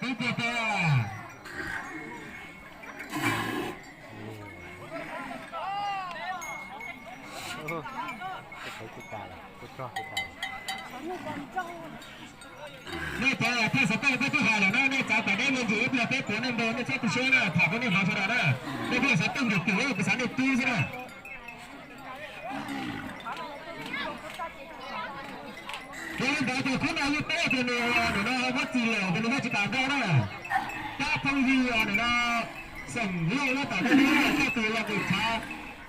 Ib tiag tiag. Nej cov thaj xov tooj peb twb hais lawm na, nej txav kom deb me ntsis ib pliag peb tuav nej npe nej txhob tu siab na, tham rau nej hov sawv daws na. Nej pheej xov tooj ntim tim kuv xav nej tub xwb na. Yog li ntawd ces khub no yeej paub tias nws nim no muab txim lawm ces nws yuav tsis kam nrau na. Cab phooj ywg nim no xeem Lauj nyob tom no thiab coj tus los nqis tshav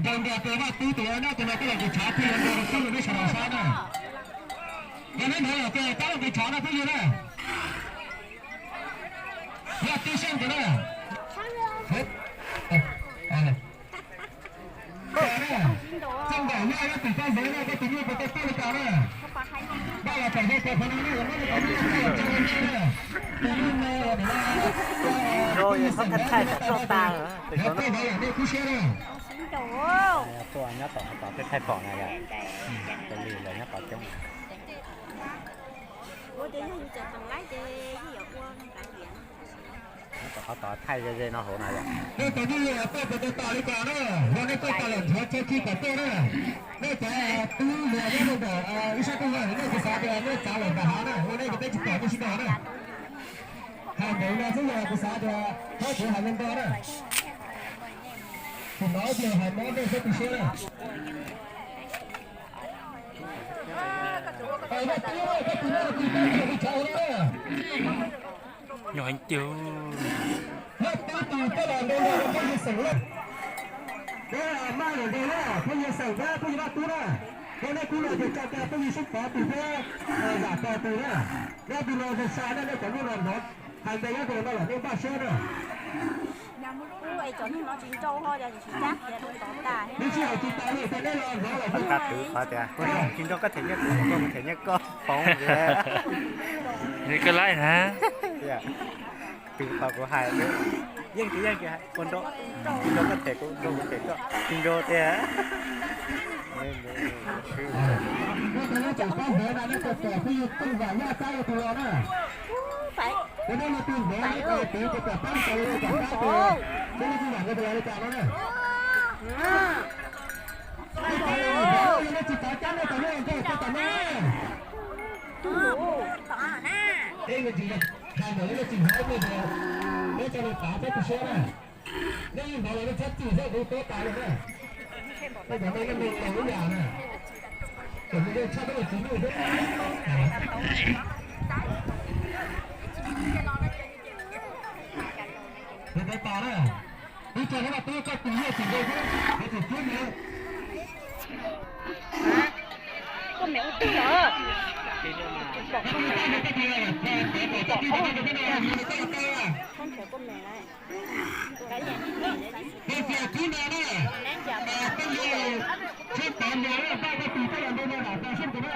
nrau nrog tus Vaj Tub tus no, tus no coj los nqis tshav thiaj yuav nrau rau peb sawv daws saib na. Yog li ntawd ces cab los nqis tshav no phooj ywg na. Vaj Tub Xyooj tus na. Txoj nkaum yog ib tus txaj ntev na, koj tus nyuj puas tau tuaj li cas na? Npaj los txog rau qhov no na, muab li qhov no txog tsis li na. Tus nyuj no, tus no, tus no, tus no, nej kub siab na. Tuaj nyob tom qhov tod thiaj thaij pom na yom. Tus li lawv nyob tod coob. Nyob tom qhov tod thaij ze ze no hauv na yom. Nej tus nyuj tuaj puas tau tas li cas na? Yog nej tuaj tas lawm nrhiav chaw khi kom tuaj na. Nej cov tub hluas nyob rau ntawm ib sab toj no nej kuv xav tias nej txav lawm nram hav na, ua nej ces peb tsis pom nej sib nto na. Hais ntawd no xwb yog kuv xav tias txhob txwv hais ntau ntau na. Tsis hnov ib pliag hais mob nej thiab tu siab na. Nyuaj heev tiag. Leej tub tus coj los nrau nrau rau phooj ywg xeem Lauj. Peb maj lawm nrau na, phooj ywg xeem thiab phooj ywg Vaj Tub na. Peb nej kub no ces tso cai phooj ywg Xyooj Pov tus thiab Zam Pov tus na. Nej tus no zoo sai na, nej cov nyuj no nrov hais npe nyob rau no los nej npaj siab na. Cov neeg no tsis nrau ho tsis cab khiav rau tod tas. Nej sib hais tsis tau li, nej los nrov lawm. Koj twv qhov tias tsis nrau koj them nyiaj kuv, kuv them nyiaj koj, poob. Ni koj laij na. Twv qhov kuv hais, yeej tsis yeej, ua nrau, tsis nrau koj them kuv, nrau kuv them koj, tsis nrau tiag. Nej ntawd los nej txhob txwm xwb, kuv tuav tas li na. Nej cov no nej mus tau ib yam na, kom mus yeej tshaj teb tus nyuj thiab. Kuv tuav tas na, ib txog no twb koj tus nyuj tsis nrau xwb, kuv tsis tub nws. Koj mem ua twg lawm? Koj mem ua twg lawm? Koj mem lawm. Peb tias kub no na, peb yog tsheb tov nrog paj koj tus peb los nrog nrog nram tau sib tus na.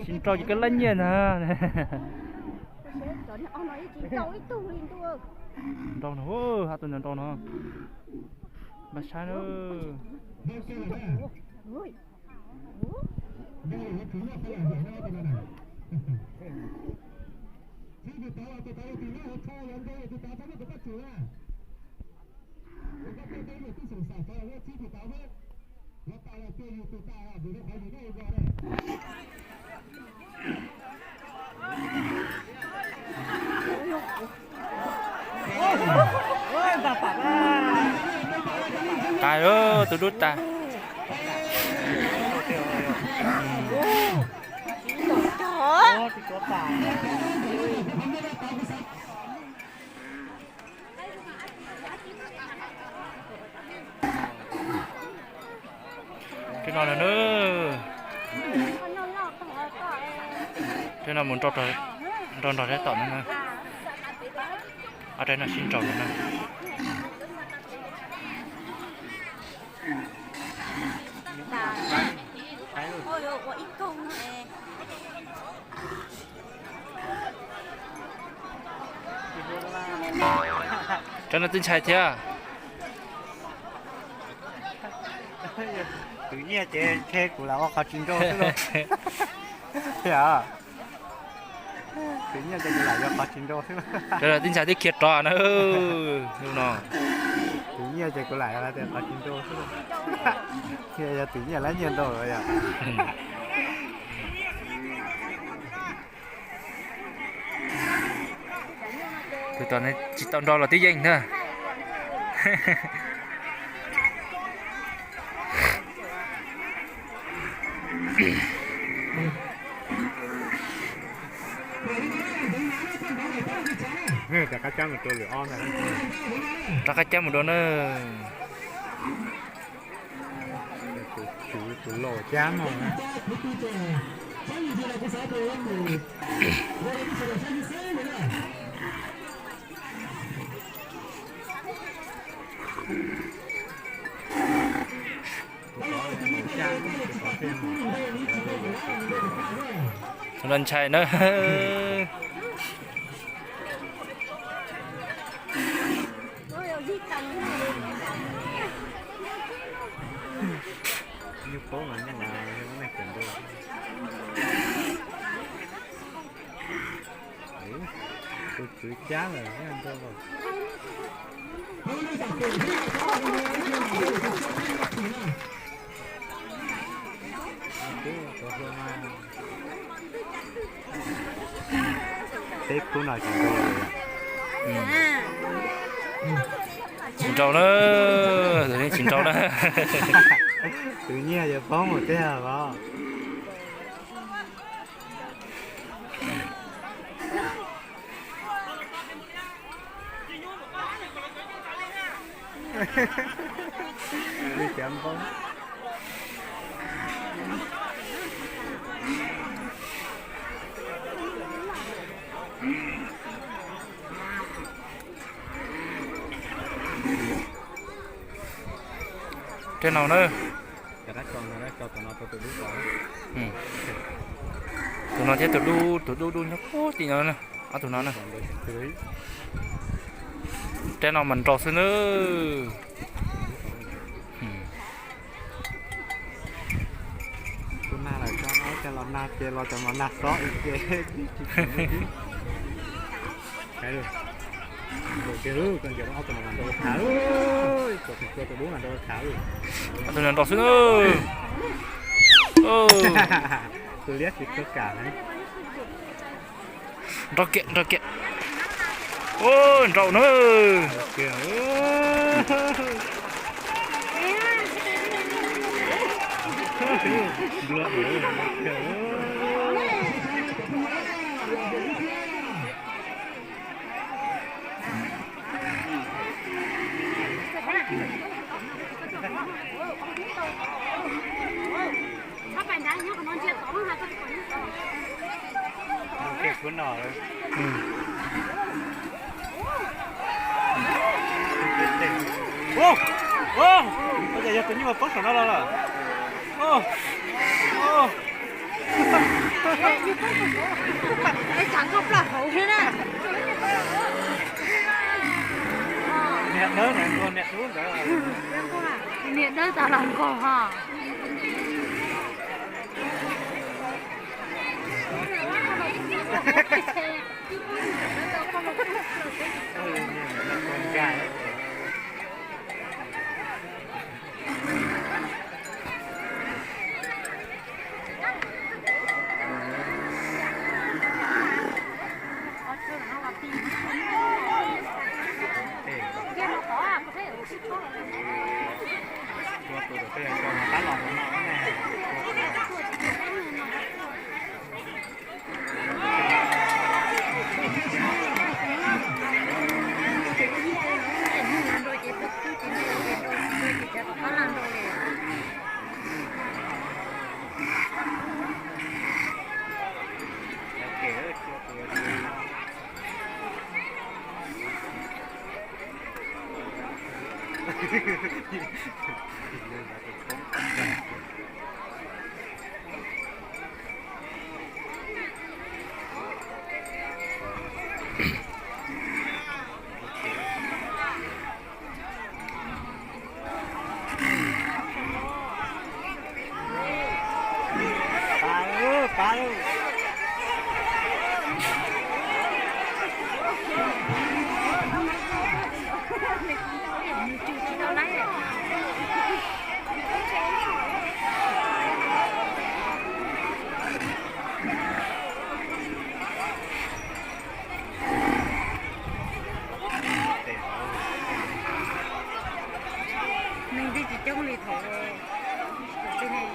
Sib nrau ces koj laij nyiaj ntag. Nrau no, hab tus nrau no. Npaj saib na. Tas, tus dub tas. Tej no na, tej no mus nrau nrog thiab tom no na. Ob tej no sib nrau no na. Cov no twb ntshai thiab. Tus nyiaj ces ntshe kuv lam ua qhov tsis nrau xwb lauj. Yog, tus nyiaj ces kuv lam ua qhov tsis nrau xwb lauj. Tib ntshai twb khiav rov na. Tus nyiaj ces kuv lam ua tias qhov tsis nrau xwb lauj. Yog tus nyiaj lab nyiaj nrau lawm yog. Tus tom tsis tau nrau los twb yeej na. Rov qab cab mus rau lwm ob ntag. Rov qab cab mus rau na. Tus tswv tus laus cab no na. Tus no ntshai na. Nyuj paub mas nyuj mas yog neeg kawm nrau. Tus tswv cab lawm nrau los. Peb khub no tsis nrau li. Tsis nrau na, tus nyiaj tsis nrau na. Tus nyiaj yog paub mus tej los. Li cov npoob. Tej no na. Tus no thiab tus dub, tus dub dub nyob puag tim no na. Ob tug no na. Tej no mas nrau xwb na. Kuv nag lawm, cov no cov los nag ces los cov los nag xob ib ce. Ob tug no nrau xwb na. Tus liab tsis kawg kam na. Nrau kiag, nrau kiag. Nrau na. Ua cas yog tus nyuj mas poob saum no los lawm. Niag dawb, niag dub ntawd. Niag dawb tas los nkaus ho. Neeg twb tsis coob li thaum, thaum tib neeg.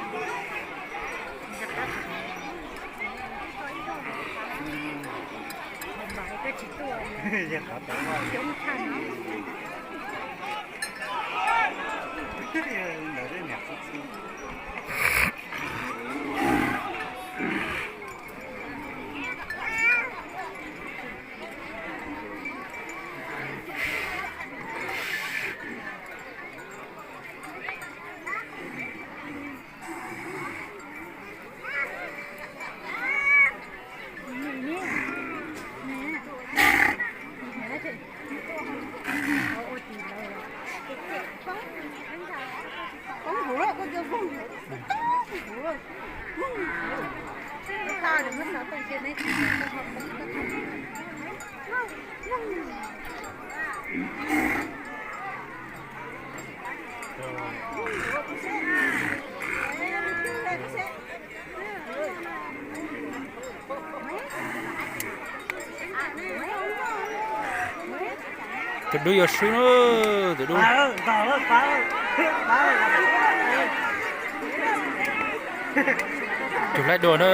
Thaum mam koj tsis tuaj, coob tshaj no. Tus dub yuav swb na, tus dub. Tus laib dua na.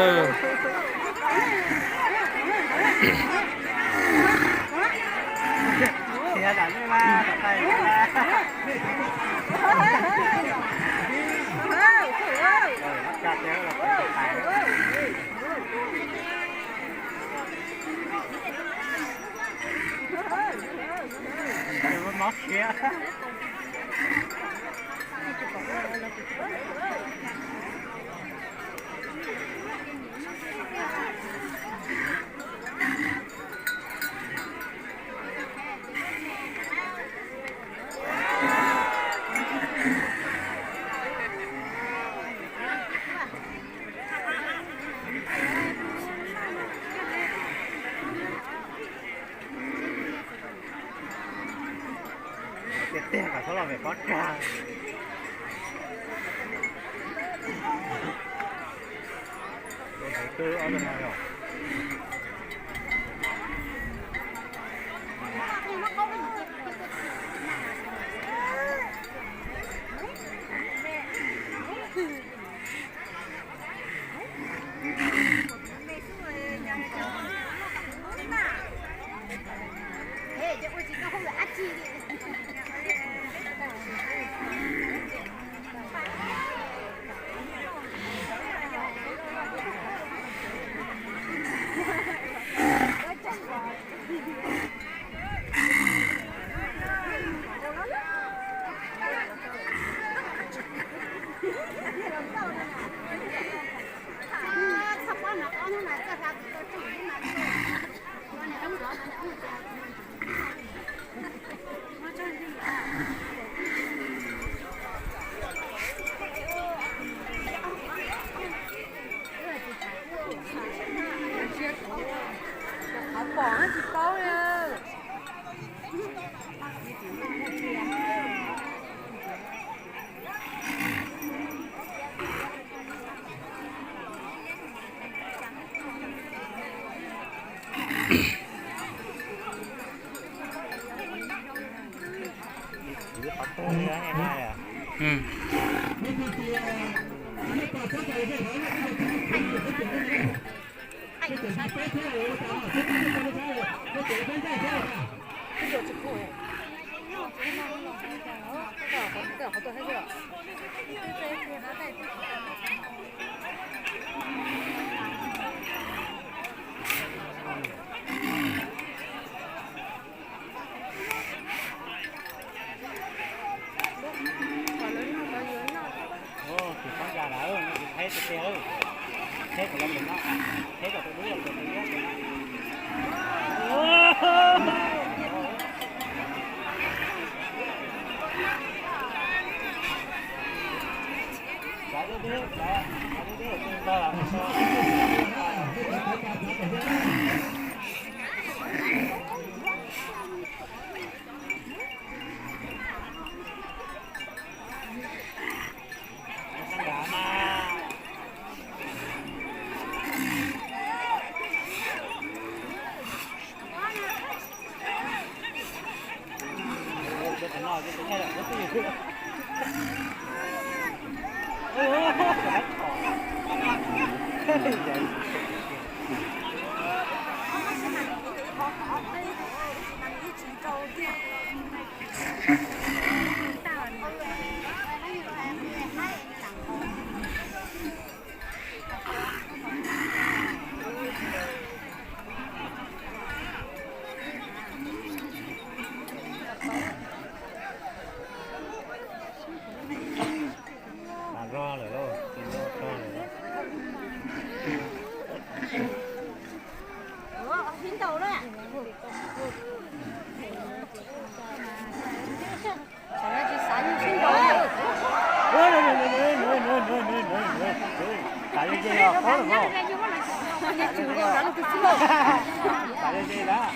Tiag tiag kom txhob los vem pob kag. Qhov pom tsis paub li. Tus txhob ntsa lawm, no tus thaib tiag tiag, thaib kom los mus no, thaib kom tus dub los tus dub. Thaib tiag tiag, thaib tiag tiag, thaib tiag tiag. Mas rog lawm lauj, tsis rog lawm. Xav li ces os, qhov no. Xav li ces ntag. Xav li ces no ntag.